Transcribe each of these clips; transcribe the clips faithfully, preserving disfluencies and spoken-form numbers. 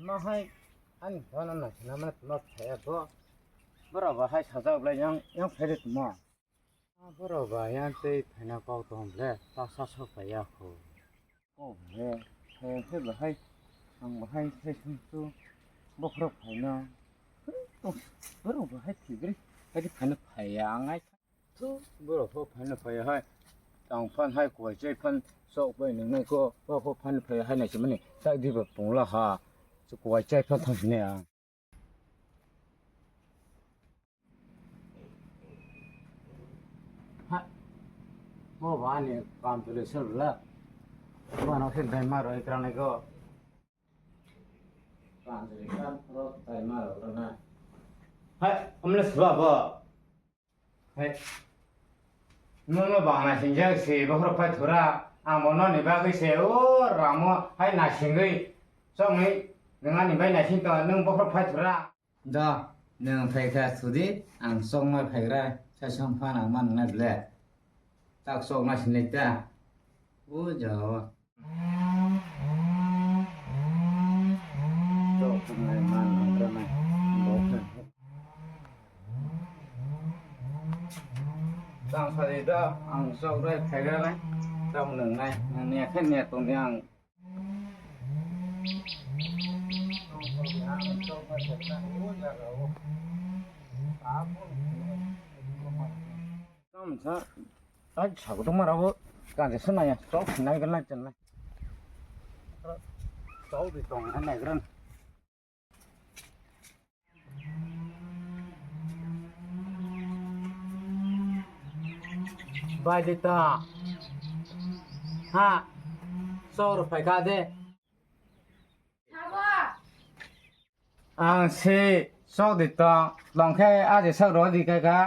Ma hai ani bono naisina mane tuma phaya bo. Borok ba hai sajak belai yang, yang phaide tuma. Borok ba yang tei phaina kok tong ble, ta sa sok phaya kho. Kok ble, phaya khe ba hai, ang ba hai sai sung su, bokhorok phaina. Borok ba hai thibri, hai phaina phaya ang ai. Thu, borok pho phaina phaiya hai. Tang phan hai kuai chai phan sok bai nang nai ko. Borok pho phaina phaiya hai nai se mani. Tak di ba pungla ha. Chu kuai chai phan thang sini ang. Ha. Mo ba ni kam tu le sel la. Mo no khe dai ma roi kra nai ko. Kam tu le kan ro dai ma ro na. Hai, omle swa bo. Hai. Nwng no bang naising jak si bokhorok phai thura. Ang bo noni bagwi se o ramo hai naisingwi chongwi nwng ani bai naising tongo nwng bokhorok phai thura. Da nwng phai kha thudi ang chokma phaigra sai song phan ang man nai ble. Tak chokma sinai ta. O jao. Tang sari da ang sok rai thaigra nai. Tang nang nai nang ne khe ne tong yang. Tamsa, ai, sago tongma rabo, kanse sanaya, sok sinai gana chenna. Sok di tong, anai gran. Bai di ta. Ha, sok ro phai kha de. Ang si sok di tong, tong khe aje sok ro di kai ka.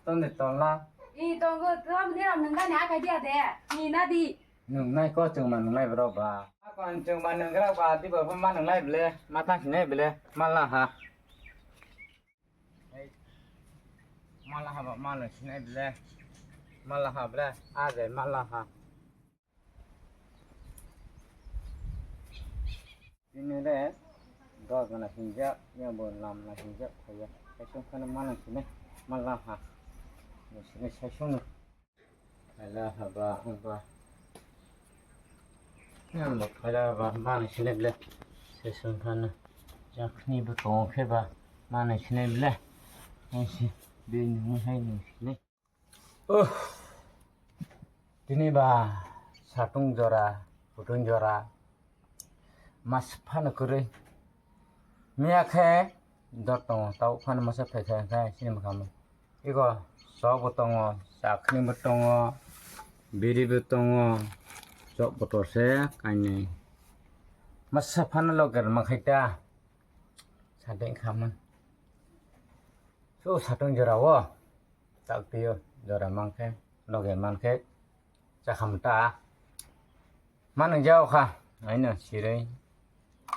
Ton di tong la. I tongo, tom ni ram nang gani akai dia de. Ni na di. Nung nai ko chwng ma nung nai bro ba. Akon chwng ma nung gra ba di ba ma nung nai ble. Ma thang sinai ble. Ma la ha. Ma la ha ba ma nung sinai ble. Ma la ha ble. Aje ma la ha. Tini le dos gana hinjak, yang bo lam na hinjak phaiya. Kaisong khana manang sini, malang ha. Sini saisong no. Phaila ha ba, ang ba. Yang bo phaila ba, manang sini ble. Saisong khana. Jakni bo tong khe ba, manang sini ble. Ang si, bini hai ni sini. Uh, tini ba satung jora, kutung jora, mas phano kwrwi. Miya khe dot tongo, tau phano masa phai khe, khe sini mwkhang. Iko sok bo tongo, chakni bo tongo, biri bo tongo, chok bo torse kainwi. Masa phano loker ma khai ta, sadeng khaman. So satung jora o. Tak tio jora mankhe, loge mankhe, chakham ta. Manung jao kha, aino sirei.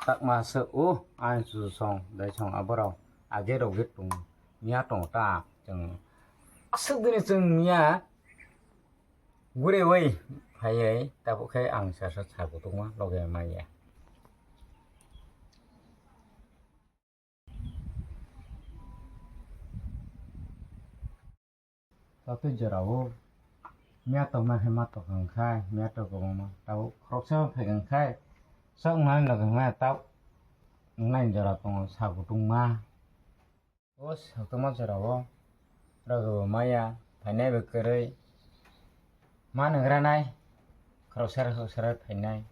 Takma se o, ain su song, dai song aborok, age rok ge tung, miya tong ta, chwng. Aswk dini chwng miya, gure wai, phaiwi, tabuk khe ang sasa sabu tongma, loge maya. Tatwi jorao miya tongma khe ma tongkha khai, miya tong kwbangma tao khoroksa phai kha khai, sok nani loge ma tao nai jora tongo sa kutung ma. O sa kutung ma jorao rogwi bo maya phainai bo kwrwi ma nung ranai khoroksa khoroksa phainai.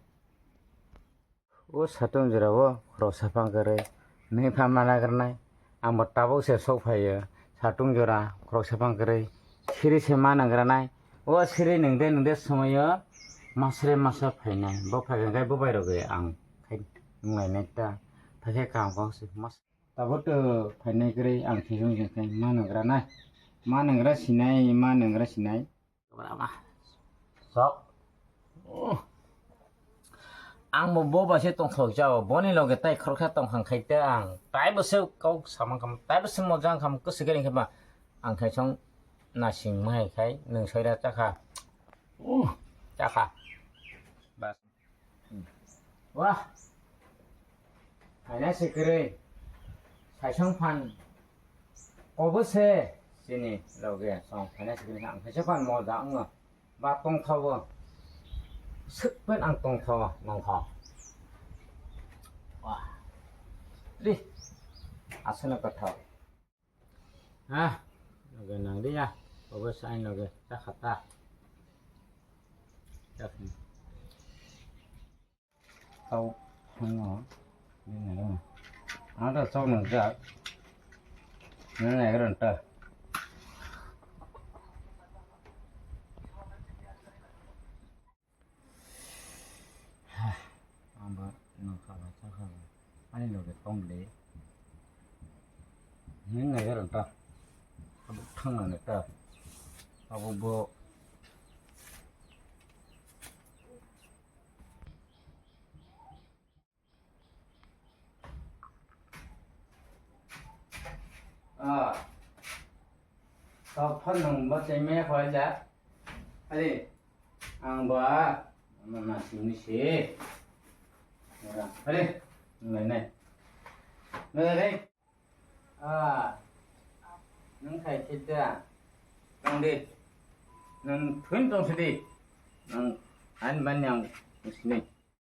O satung jora o khoroksa phang kwrwi nini pha mana kwrwnai. Ang bo tabuk se sok phaio satung jora khoroksa phang kwrwi siri se mana kwrwnai. O siri nungde nungde swmaio masre masa phainai. Bo phai khe bo bai rogwi ang khai nunglainai ta. Phai khe kaham kok se mas. Tabuk to phainai kwrwi ang khe wng khe mana kwrwnai. Mana kwrwi sinai, mana kwrwi sinai. Sok. Oh. Ang bo bo bai se tongthok jao. Boni loge tai khoroksa tongkhang khai te ang. Tai bo se kok samang kham, tai bo se mojang kham, kwswk khe ringkhe ma. Ang khai song nasing mai khai, nung soira chakha. Oh, chakha. Bas. Wah. Phaina se kwrwi, saisong phan kobo se chini loge song phaina se kwrwi ang khaisa phan moja wngo. Ba tongthogo. Swk pen ang tongthogo nongkha. Wah. Ri. Aswkno kwthao. Ha. Loge nang ri ya. Kobo sai loge ta khata. Tau hango. Ni nang. Ada sok nang jak. Ni nang ron ta. Ang bo nokha bai chakha bai ani loge tong le. Nini naigar ta. Abo thang nang ta. Abo bo. Ah. Kok phano nung bo tei me hoi ja. Ari, ang ba, ma, ma, sini si. Ora, ari, nung lai nai. Nung lai nai. Ah, nung khai khit da. Tong di. Nung thun tong si di. Nung an ban yang sini.